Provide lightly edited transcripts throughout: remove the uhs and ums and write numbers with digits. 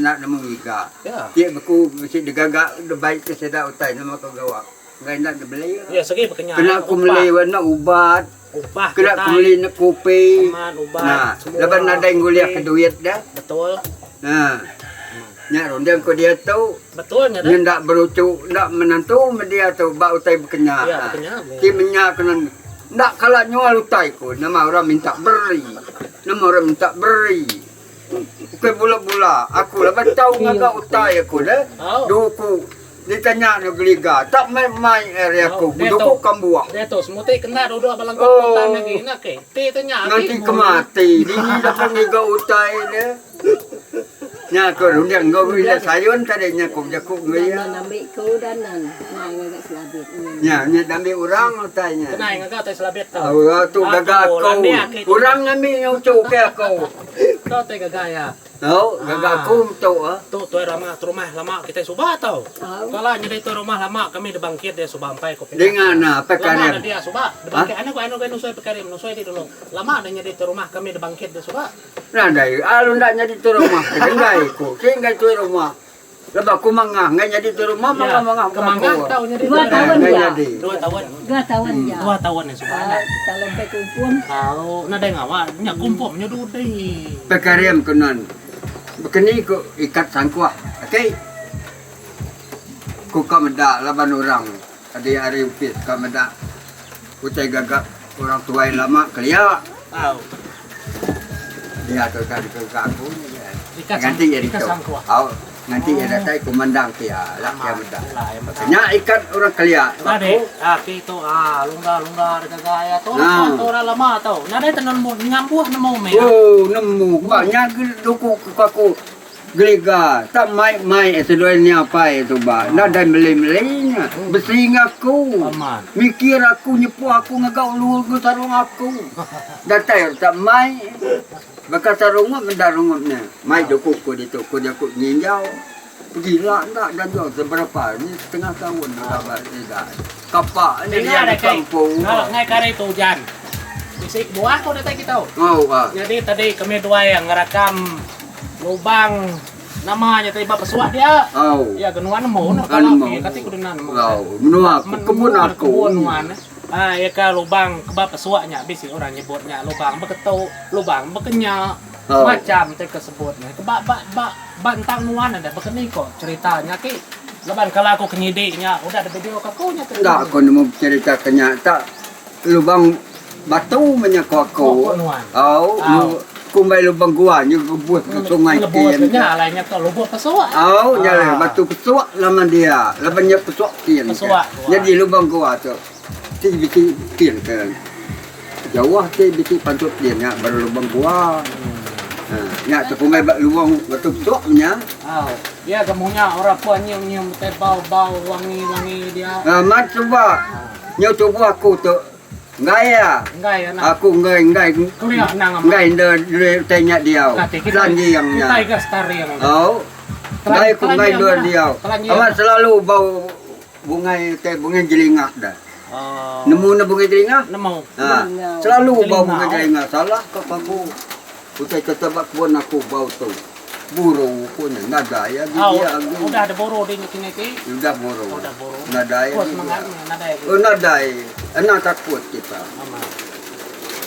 enda nemu ngiga. Ya. Ti beku bisi digaga dibai ke sida utai nama ke gawa. Enggai enda dibeli lah. Ya segi bekenya. Kena ku meli enda ubat. Ubah Kena ku meli enda kopi. Amat ubat. Nah, laban nadai ngulih ke duit dah. Betul. Ha. Nya runding ku diatu. Betul nya dah. Nya enda beruchu enda menantu meh dia tu ba utai bekenya. Ya bekenya. Ti menya ke enda kala nyual utai ku nama orang minta beri. Nama orang minta beri. Ukai bula-bula aku laban tau ngaga utai aku deh. Duku ditanya ne geliga tak mai-mai ari aku beduku kambuah. Diatu semuti kena duduk ba lengkap utan agi ina ke. Ti tanya agi. Nganti ke mati dini dapat ngiga utai deh. Nya ko runding enggau ila sayun tadi nya ko bejaku enggau iya. Danan ambi ku danan nai ngaga selabit. Nya nya dambi orang utai nya. Kenai ngaga utai selabit tu. Oh tu gaga aku. Orang ngambi nya uchu ke aku. Tu ti gaga iya. Au, gaga aku tu ah. Tu tuai rama rumah lama kitai suba tau. Kala nyadi tuai rumah lama kami dibangkit dia suba empai ko pindah. Dinga na pekarim. Lama dia suba dibangkit anu ko anu ko nusoi pekarim nusoi ti dulu. Lama dah nyadi tuai rumah kami dibangkit dia suba. Nadai alu enda nyadi tuai rumah ke enggai ko. Ke enggai tuai rumah. Lebuh aku mangah enggai nyadi tuai rumah mangah mangah Ke mangah tau nyadi Dua taun enggai ja. nyadi. Dua taun. Dua taun ja. Dua taun nya suba nya. Kalau empai kumpum. Tau nadai ngawa nya kumpum nya dudi. Pekarim ke nuan bekeni ku ikat sangkuh okey. Ku ka meda laban orang adi ari opis ka meda utai gaga orang tuai lama kelia. Tau. Dia tu ka dikereja aku nya. Ikat Nganti iya ikat ditu. sangkuh. Au, nganti iya datai ku mendang ke iya lah ke iya meda. Nya ikat orang kelia Tadi aku. aki tu ah lungga-lungga digaga iya tu Ha. tu orang lama tu. Nadai tenun ngambuh nemu meh. Oh, nemu ba nya ke duku ke ku aku geliga tak mai mai seduai nya apai tu ba. Nadai meli-meli nya. Besi ngaku. Amat. Mikir aku nyepuh aku ngaga ulu ke sarung aku. Datai orang tak mai. Baka sarungup enda rungup nya. Mai duku ku ditu ku jaku nginjau. Gila enda danjau seberapa ni setengah taun udah ba sida. Kapa ni Ninga dia deh kai. bekampung. Ngal ngai kari tu ujan. Bisi buah ko datai kitu. Oh ah. Nyadi tadi kami duai ngerakam lubang nama nya tadi ba pesuah dia. Oh. Ya ke nuan nemu ne kala pi kati ku dena nemu. Oh, menua aku kebun aku. Kebun nuan. Aa iya ka lubang ke ba pesuak nya bisi orang nyebut nya lubang beketu, lubang bekenya, macham ti ke sebut nya. Ke ba ba ba ba entang nuan ada baka ni ko cherita nya ti laban kala aku ke nyidi nya udah da video ka aku nya ti. Enda aku nemu becherita ke nya tak lubang batu meh nya ko aku. Ko nuan. Au kumbai lubang gua nya ngelebus ke sungai Ngelebus ke nya alai nya ko lubuk pesuak. Au nya alai batu pesuak laman dia laban nya pesuak kin ke. Nyadi lubang gua tu. Ti bisi tin ke jauh ti bisi pantut din nya baru lubang gua. Ha nya tu kumbai ba lubang batu besok nya. Au. Iya ga munya orang pun nyium nyium utai bau bau wangi wangi dia. Amat suba. Nyau tubuh aku tu enggai iya. Enggai iya nah. Aku enggai enggai. Kelia nang amat. Enggai enda utai nya diau. Kelanjing nya. Kitai ga setaring. Au. Enggai aku enggai enda diau. Amat selalu bau Bungai utai bungai jelingah dah. Nemu ne bungai jelingah? Nemu. Ha. Selalu bau bungai jelingah. Salah ka pagu. Utai tetap ba kebun aku bau tu. Buru ku nya nadai agi dia agi. Udah ada buru di kini ti. Udah buru. Udah buru. Nadai Ko agi. semangat nadai agi. Oh nadai. Enda takut kita. Amat.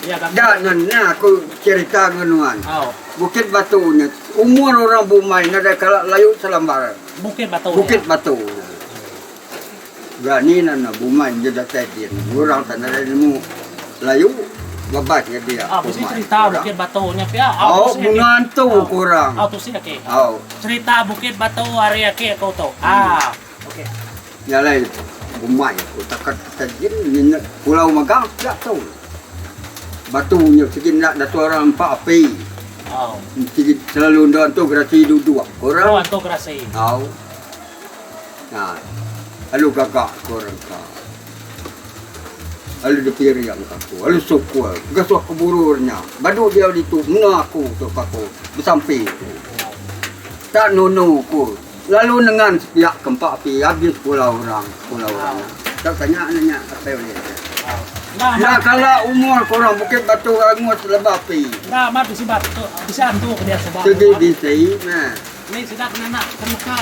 Ya kami. Da nan nya aku cerita ngan nuan. Au. Bukit Batu nya umur orang bumai nadai kala layu selambar. Bukit Batu. Bukit Batu. Berani nana bumai je datai din. Orang tak nadai nemu layu babas nya dia. Ah, bisi cerita Bukit Batu nya pia. Au, bunga antu ku orang. Au, tusi ake. Au. Cerita Bukit Batu ari ake aku tu. Ah, okey. Nya alai bumai ku takat kita din nyin pulau magang pia tu. Batu nya sigi enda datu orang empa api. Au. Sigi selalu enda antu gerasi duduk ku orang. Oh, antu gerasi. Au. Nah, lalu gaga ku orang ka. Lalu dipiring ka aku, lalu syukur. Gasuh aku buru nya. Badu diau ditu mena aku tu ka aku besampi ku. Tak nunu ku. Lalu nengan sepiak ke empa api abis pulau orang, pulau orang. Tak tanya ne nya apai ulih nya. Enda kala umur ku orang Bukit Batu angus leba api. Enda amat bisi batu, bisi antu ke dia suba. Sigi bisi meh. Ni sida ke nanak ke muka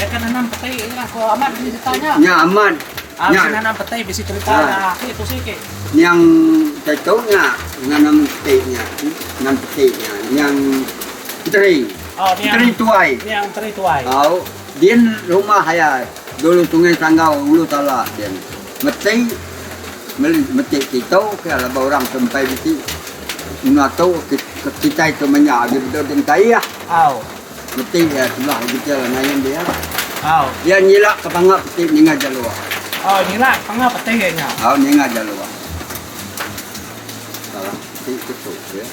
eh ke nanam peti nya ko amat ni cerita nya. Nya amat. Ah bisi nanam peti bisi cerita nya aki tusi ki. Niang diatu nya nanam peti nya nan peti nya niang menteri. Oh niang menteri tuai. Niang menteri tuai. Au din rumah iya dulu sungai sanggau ulu tala din. Meti meli meti kitu ke laban orang ke empai bisi menua tu kitai ke menya agi bedau din taih. Au. Meti iya sebelah hospital ngayan dia. Au. Iya nyila ke panga peti ninga jalua. Oh nyila panga peti iya nya. Au ninga jalua. Salah peti ke tu ke.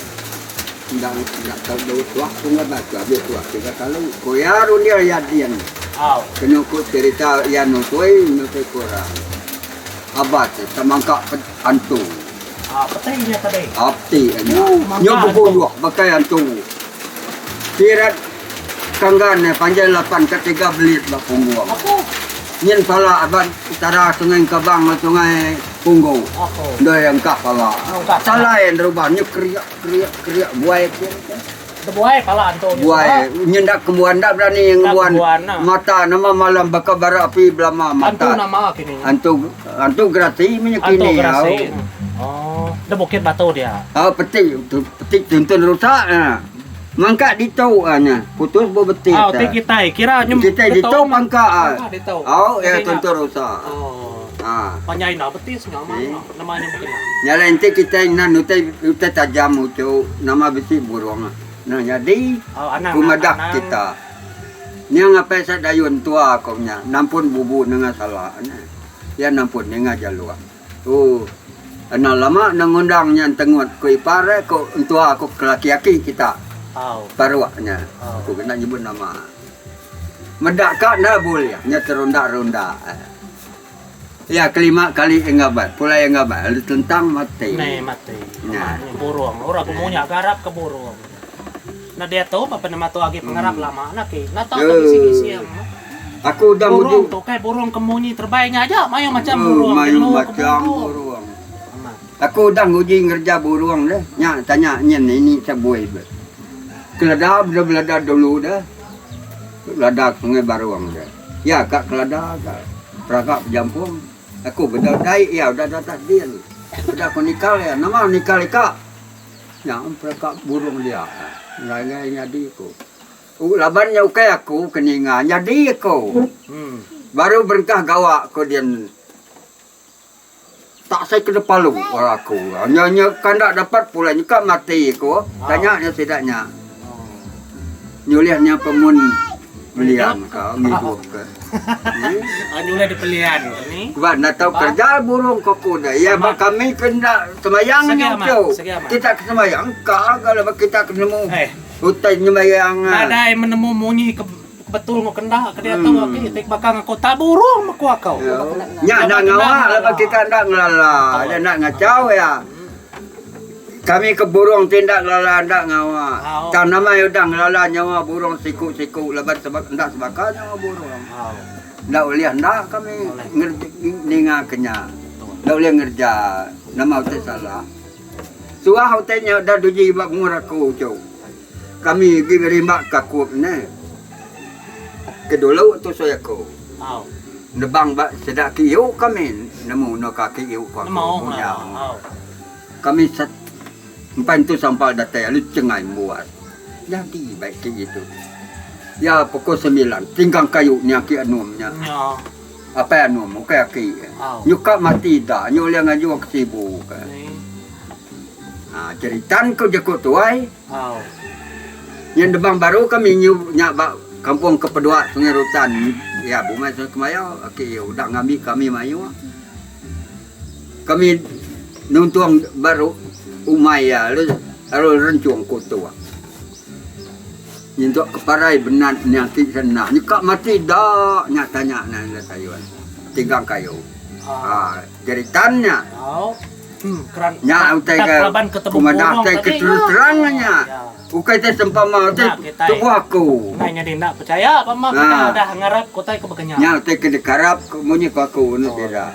Enda enda tau dau tuak ku ngaban tu abis tuak tiga kali. Ku iya runding iya din. Au. Kenu ku cerita iya nusui nusui ku orang. Abas temangka antu. Ah peti nya tadi. Ah peti nya. Nyu bebuyuh bakai antu. Sirat kanggan ne panjai lapan ka tiga belit ba punggung. Nyin pala aban utara sungai Engkabang enggau sungai Punggu. Endoi engkah pala. Salai nerubah nyu keriak keriak keriak buai kin. Buai pala antu nya. Buai nyin enda kembuan enda berani ngembuan mata nama malam baka bara api belama mata. Antu nama kini. Antu antu gerasi meh nya kini. Antu gerasi. Oh, da bukit batu dia. Ah peti peti tuntun rusak nya. Mangka ditu ah nya. Putus bo betit. Au ti kitai kira nyem kitai ditu mangka ah. Mangka ditu. Au ya tuntun rusak. Oh. Ha. Panjai enda betis nya mana nama nya mungkin. Nya alai enti kitai nan utai utai tajam uchu nama bisi burung nah nyadi Au anang ku madah anang. kita. Nya ngapai sa dayun tua ko nya nampun bubu nengah sala ne. Ya nampun ninga jaluk. Oh. Enda lama ne ngundang nya entengut ku ipar eh ku entua ku ke laki aki kita. Paruk nya. Aku kena nyebut nama. Meda ka enda bulih nya terunda runda. Iya kelima kali engabat pulai engabat lalu tentang mati. Neh mati. Nya. Nya burung. Orang ke munya garap ke burung. Nah diatu ba penema tu agi pengarap lama nah ki. Nah tau ke bisi gising. Aku udah Burung nguji. tu ukai burung ke munyi terebai nya aja mayuh macam burung Mayuh jelu ke macam burung. burung. Amat. Aku udah nguji ngereja burung deh. Nya tanya nyin ini sebui be. Kelada beda belada dulu deh. Lada sungai barung deh. Ya ka kelada ka peraga bejampung. Aku beda dai iya udah datas din. Udah ku nikal iya. Nama nikal ika? Nya peraka burung dia. Ngagai nyadi ku. Laban nya ukai aku ke ninga nyadi aku. Baru berengkah gawa ku din tak sai kena palu orang aku. Nya nya ka enda dapat pulai nya ka mati ku tanya nya sida nya. Nyulih nya pemun belian ka ngidup ka. Nyulih dipelian ka ni. Ba enda tau kerja burung ko ku dah. Iya ba kami ke enda semayang nya tu. Kita ke semayang ka ga laban kita ke nemu. Utai nyemayang. Nadai menemu munyi ke betul enggau kenda ke diatu agi ti baka ngaku tak burung meh ku aku. Nya enda ngawa laban kita enda ngelala enda enda ngachau iya. Kami ke burung ti enda ngelala enda ngawa. Tang nama iya udah ngelala nyawa burung siku-siku laban enda sebaka nyawa burung. Enda ulih enda kami ninga ke nya. Enda ulih ngereja nama utai salah. Suah utai nya udah duji ba umur aku tu. Kami agi ngerimba ka kup ne. Ke dulu tusui aku. Nebang ba sida ke iu kami nemu enda ka ke iu ku aku punya. Kami set empai entu sampal datai lalu chengai embuas. Nyadi ba iti itu. Ya pukul semilan tinggang kayu ni aki anum nya. Apai anum ukai aki. Nyuka mati da nyu ulih ngajung ke sibu ke. Ha ceritan ku jaku tuai. Nya nebang baru kami nyu nya ba kampung Kepedua Sungai Rutan iya bumai Sungai Kemayau aki iya udah ngambi kami mayuh. Kami nuntung baru umai iya lalu lalu renchung kutuk. Nyentuk ke parai benat nya ti senah nyeka mati da nya tanya ne enda sayun tinggang kayu. Ha jeritan nya. Nya utai ke ku madah utai ke terus terang nya. Ukai te sempama utai tubuh aku. Ha nya utai ke dikarap munyi ku aku enda sida.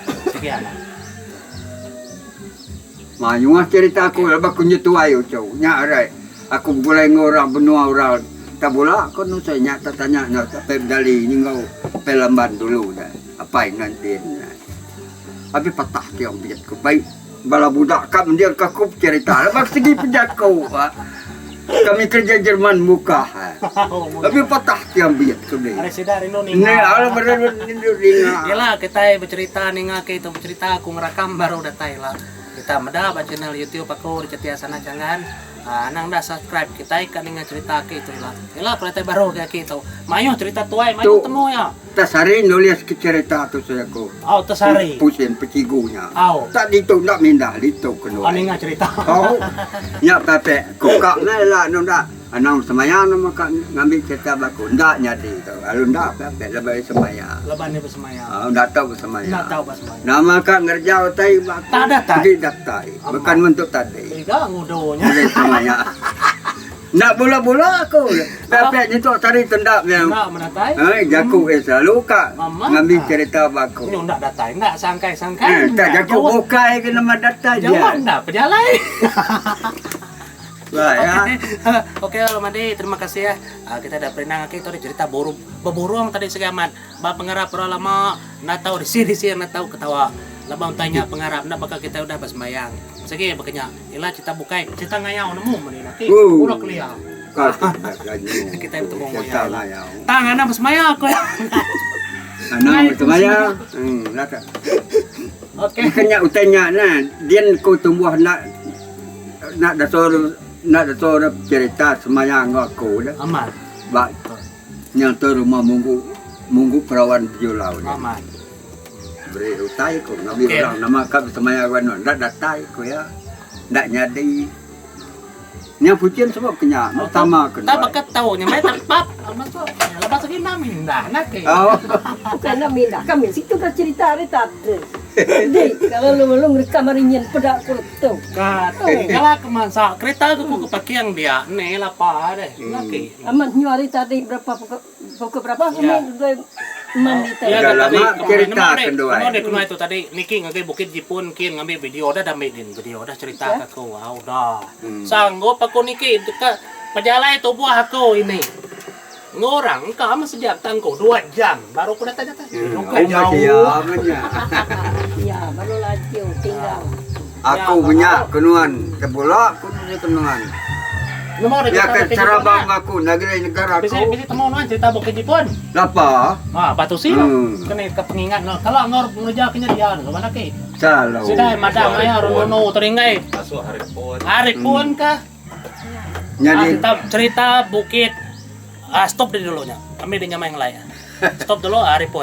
Mayuh cerita aku laban aku nyetuai uchu. Nya arai aku begulai enggau orang benua orang. Tabula ko nusai nya ta tanya enggau apai bedali enggau apai lamban dulu dah apai enggau din. Abi patah tiang biet ku bai bala budak ka mending ka aku becerita laban segi pejaku kami kerja Jerman Mukah. Abi patah tiang biet ku deh. Ari sida rindu ninga. Ne ala rindu ninga. Ila kitai becerita ninga ke itu becerita aku ngerakam baru datai ila. Kita meda ba channel YouTube aku Richard Tia Sana Changan. Anang enda subscribe kitai ka ninga cerita aki tu ila. Ila penatai baru agi aki tu. Mayuh cerita tuai mayuh temu iya. Tesari nulis ke cerita tu saya ko. Au tesari. Pusin pecigu nya. Au. Tak ditu enda mindah ditu ke nuai. Au ninga cerita. Au. Nya pepek ko ka meh ila anu enda. Anang semaya nama ka ngambi cerita ba aku. Enda nyadi tu. Lalu enda pepek laban iya semaya. Laban iya besemaya. Au enda tau besemaya. Enda tau besemaya. Nama ka ngereja utai ba aku. Tak datai. Sigi datai. Bukan untuk tadi. Tiga ngudu nya. Semaya. Nak bula-bula aku. Pepek nyentuk tadi tenda nya. Enda menatai. Eh jaku eh selalu ka ngambi cerita ba aku. Nyu enda datai enda sangkai-sangkai. Eh tak jaku bukai ke nama datai dia. Jauh enda pejalai. Ba ya. Okey lalu madi terima kasih ya. Kita dah perindang agi tu cerita burung beburung tadi sigi amat. Ba pengarap orang lama enda tau risi-risi enda tau ketawa. Laban utai nya pengarap enda baka kitai udah besembayang. Sigi baka nya. Ila cerita bukai, cerita ngayau nemu meni laki urang kelia. Kitai betemu enggau iya ila. Tang anang besemaya ku iya. Anang besemaya. Okey. Bukan nya utai nya nah din ku tumbuh enda enda dasar enda dasar cerita semaya enggau aku dah. Amat. Ba nya tu rumah munggu munggu perawan bejulau nya. Amat. Beri utai ku ngambi okay. orang nama ka besemaya wan enda datai ku iya. Enda nyadi. Nya pucin sebab kenya oh, tama ke. Tak bakat tau nya mai tempat amat tu. Lepas lagi nak mindah nak ke. Oh. Bukan nak mindah kami situ dah cerita hari tak ada. Dek, kalau lu lu ngerekam hari nyen peda ku tu. Ka tu kalau ke mansa kereta ku ke parking dia ne lapa deh. Laki. Amat nyu hari tadi berapa Pukul berapa kami dua mandi tadi. Ya, Dah tadi lama cerita nama dek, kenduai. Nama dek kenduai tu tadi niki ngagai Bukit Jipun kin ngambi video dah dah ambil din video dah cerita ke aku. Au dah. Sanggup aku niki deka pejalai tubuh aku ini. Ngorang ka meh sejam tang ku 2 jam baru ku datai datai. Hmm, Bukan rumah jauh. sia menya. Ya, baru laju tinggal. Aku menya kenuan tebula ku nuju kenuan. Nemu deh Biar cerita ke Bukit Jipun Serabang nya. aku negeri negara Bisi aku. bisi temu nuan cerita Bukit Jipun. Lapa? Ha, batu si lah. Hmm. Kena ke pengingat no. Kalau ngor ngereja kenya dia no, mana ke? Salau. Sida madam aya rono teringai. Masuk hari pun. Hari pun kah? Nyadi Ah, cerita, cerita bukit ah, stop dulu nya. Kami dia nyamai ngelai. Stop dulu hari pun.